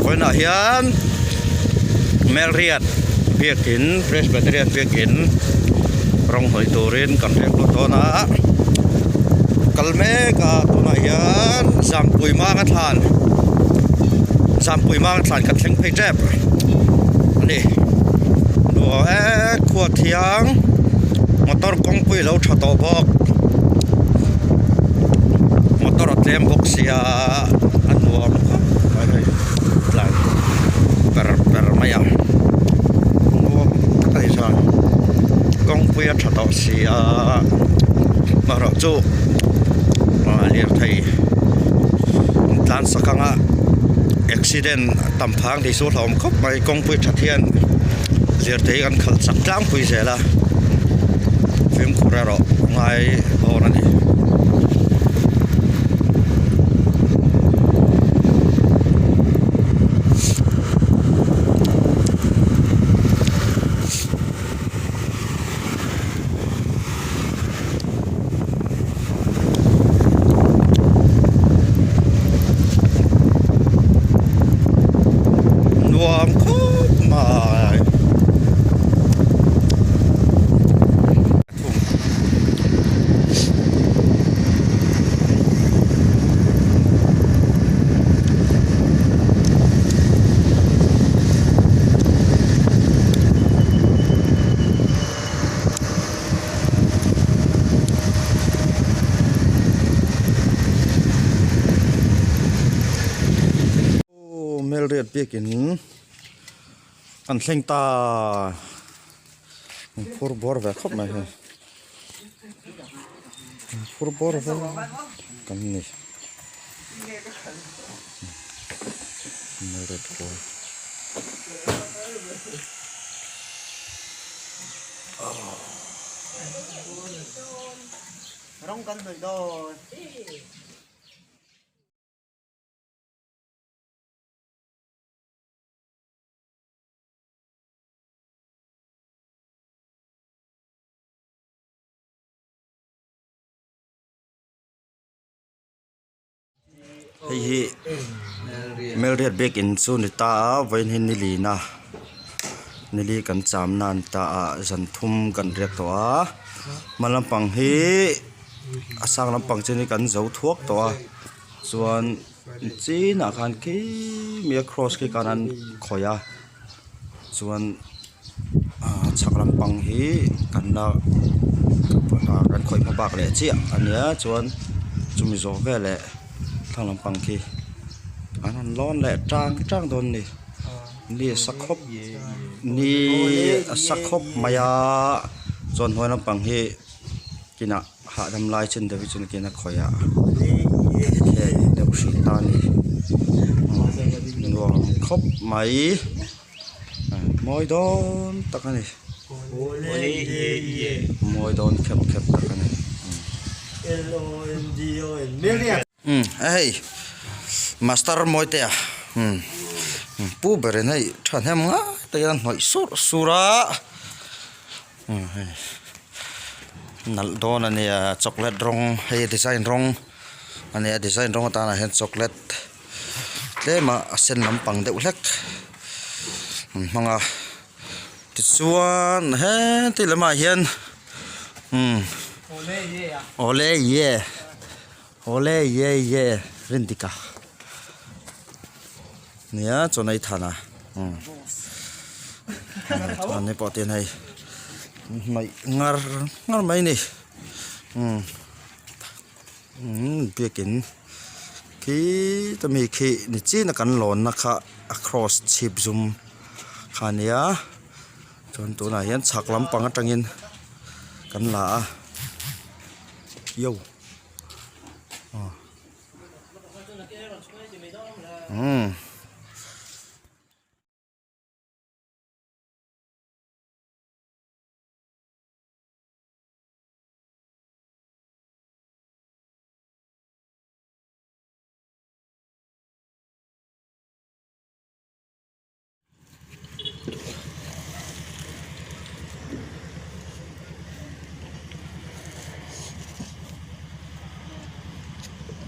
Vawiinah hian Melriat biakin Presbyterian biakin rawng hnawih turin kan hrek lut dawn a kal mek a tunah hian Zampui manga thlan Zampui manga thlan kan thleng phei tep a ni nuam e khua thiang motor kawngpui a lo tha tawh bawk motor a tlem bawk sia a nuam khawp mai hei tlan per per mai a nuam tak a ni chuan kawngpui a tha tawh si a amaherawh chu ah lirthei tlan sak anga accident a tam phang tih chu a hlauhawm khawp mai kawngpui that hian lirthei kan khalh chak tlangpui zel a fimkhur erawh a ngai dawn a ni. Nuam khawp mai. Aw Melriat biakin an thleng ta an phur bawr ve khawp mai hei an phur bawr ve kan ni Melriat khua. Rawng kan hnawih dawn. Hei hi Melriat biakin chu ni ta a vawiin hi ni lina nili kan cham na an ta a zan thum kan riak tawh a hma lampang hi a sang lampang chin hi kan zo thuak tawh a chuan chinah khan khimi a cross khi khan an khawih a chuan ah chhak lampang hi kan la kan khawih hma bak leh chiah a nia chuan chumi zawh veleh thlang lampang khi an han lawn leh tang tang dawn a ni ni a sa khawp ni a sa khawp mai a chuan hnuai lampang hi kinah hahdam lai chin deuh hi chuan kin a khawih a heng deuh hrih ta a ni nuam khawp mai. Mawi dawn tak a ni mawi dawn khep khep tak a ni hei master Mawitea pu berin hei thahnem ngai takin a hnawih surh surh a hei nalh dawn a nia chocolate rawng hei design rawng a nia design rawng atana hian chocolate. Tlema a sen lampang deuh hlek an hmang a tichuan heti lamah hian umm awle ye awle ye ye Rindika nia chuan a i than a umm chuan hei pawh te hian hei hnaih ngar ngar mai a ni umm. Umm biakin khi ta mi khi ni chin a kan lawn na kha a cross chhip zum kha a nia chuan tunah hian chhak lampang atangin kan la a yo aw umm.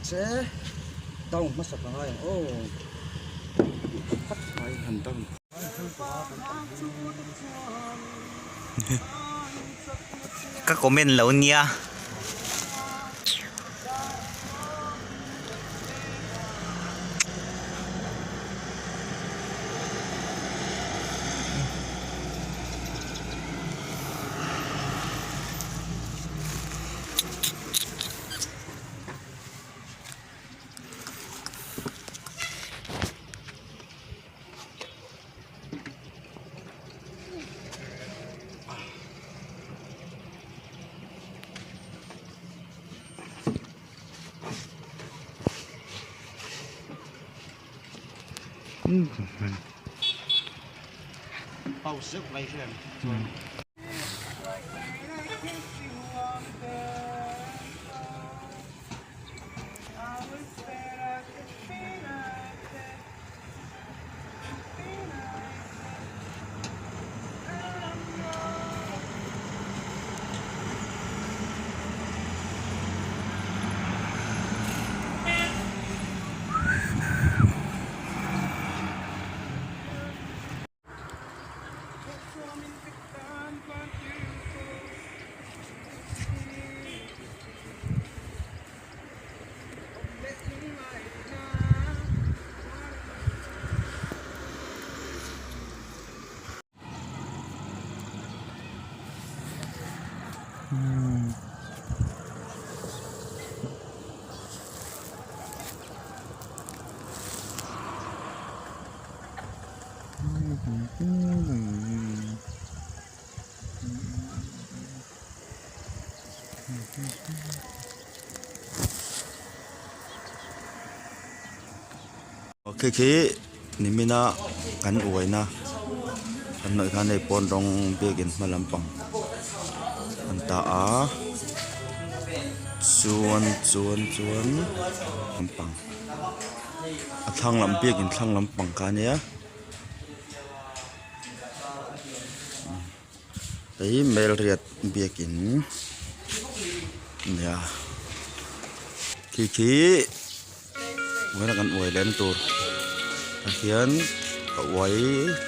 Che down hmasa ka ngai ang aw. Han down. Ka comment lo nia. Khi khi nimina kan uaina kan hnawih khan hei pawn rawng biakin hma lampang an ta a chuan chuan chuan lampang a thlang lam biakin thlang lampang kha ania. Hei Melriat biakin nia khi khi vawiin a kan uai leh na tur ah hian a uai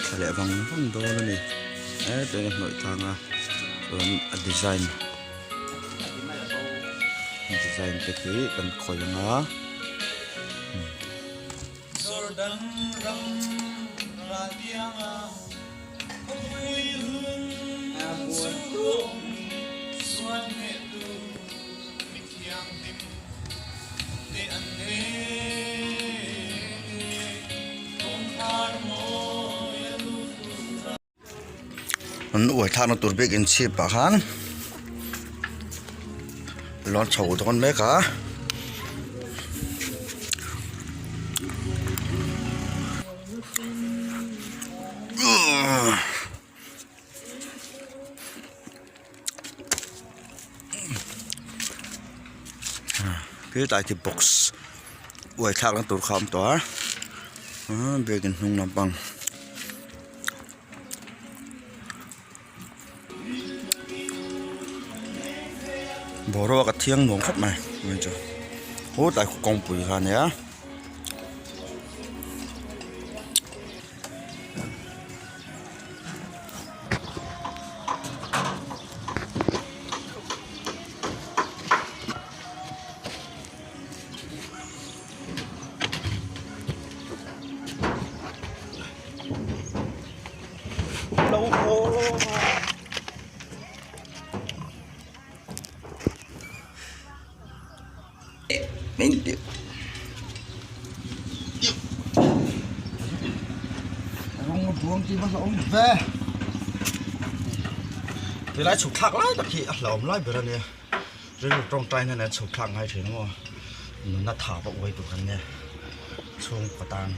thla leh vang vang dawn a ni hetiang a hnawih tlang a chuan a design design te khi kan khawih ang a. An uai thlakna tur bik inchhip ah khan lawn chho dawn mek a. Khi tlai khi box uai thlak na tur kha a awm tawh a biakin hnung lampang. Boruak a thiang nuam khawp mai chu hutlai kawngpui kha a nia. Tilai chhuk thlak lai tak hi a hlauhawm lai ber a nia rilru tawngtaina nen chhuk thlak ngai thin maw nunna tha pawh uai tur kan nia chhungkaw tan.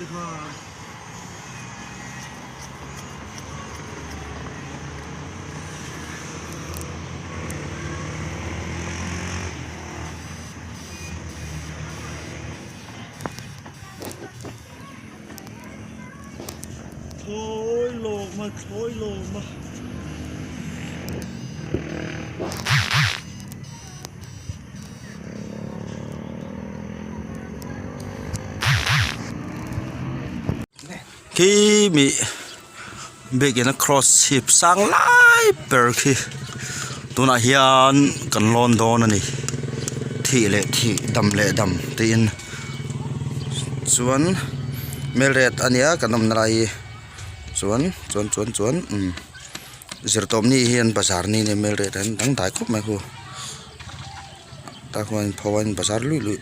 Tikhan. Thlawi lawm a, thlawi lawm a. Khi mi biakin a cross chhip sang lai ber khi tunah hian kan lawn dawn a ni thih leh thih dam leh dam tiin chuan melret a nia kan awmna lai hi chuan chuan chuan chuan umm zirtawpni hian bazar ni nia melret an dangdai khawp mai khu. Tah khuan pho a in bazar luih luih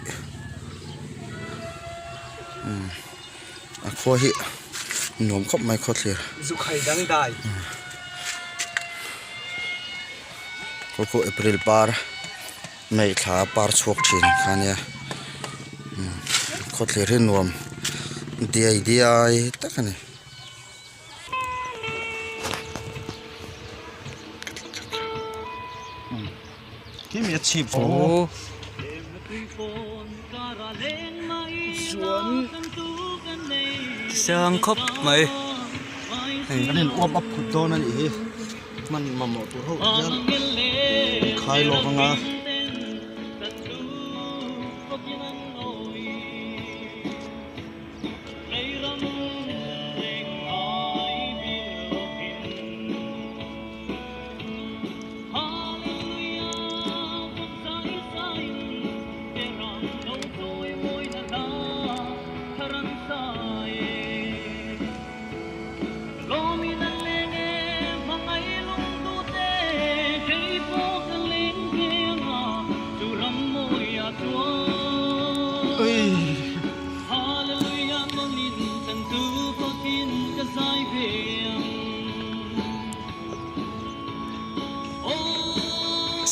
umm a khua hi nuam khawp mai khawthlir khaw khu april par may thla par chhuak thin kha ania umm khawthlir hi nuam diai diai tak a ni. Khi mi a chhip chu. Chuan sang khawp mai. Kan in uap up khut dawn a nih hi. Hman mamawh tur ho hian khai lawk anga.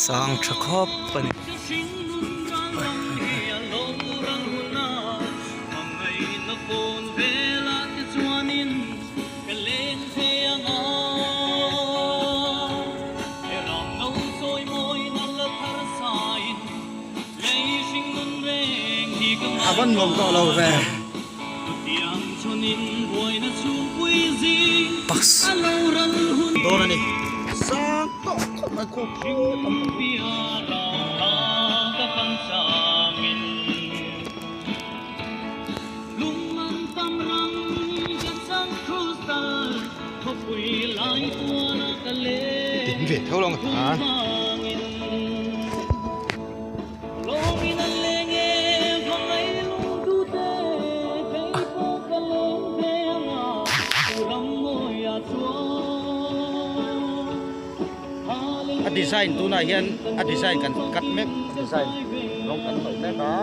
Sang tha khawp a ni. A van nuam tawh lo ve. Bus. Dawn a ni. Sang tawh khawp mai khu tam tak. Tính ve tho lo ta. A design tunah hian a design kan cut mek design rawng kan hnawih mek a.